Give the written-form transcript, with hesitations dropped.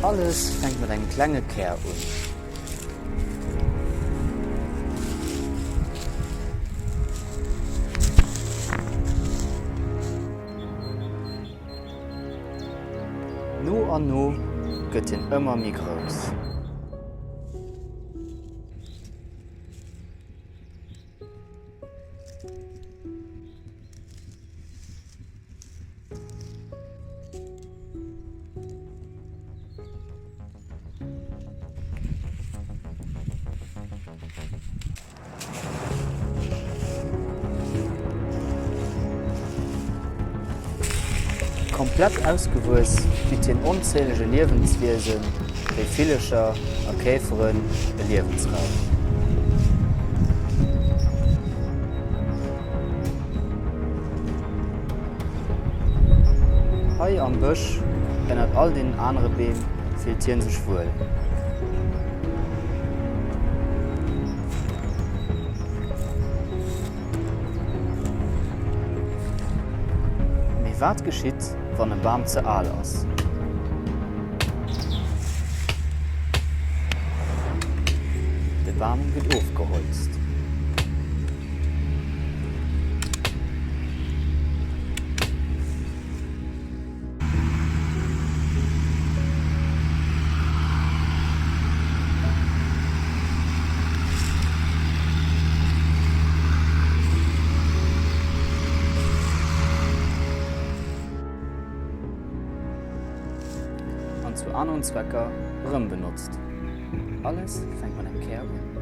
Alles fänkt mat engem klenge Kär un. No an no gëtt hien ëmmer méi grouss. Komplett ausgewuess bitt hien onzählege Liewenswiesen, wéi Villecher a Käferen, e Liewensraum. Hei am Bësch, ënnert all deenen anere Beem, fillt hien sech wuel. Mee wat geschitt, wann e Bam ze al ass? De Bam gëtt ofgeholzt. An zu aneren Zwecker erëm benotzt. Alles fänkt mat engem Kär un.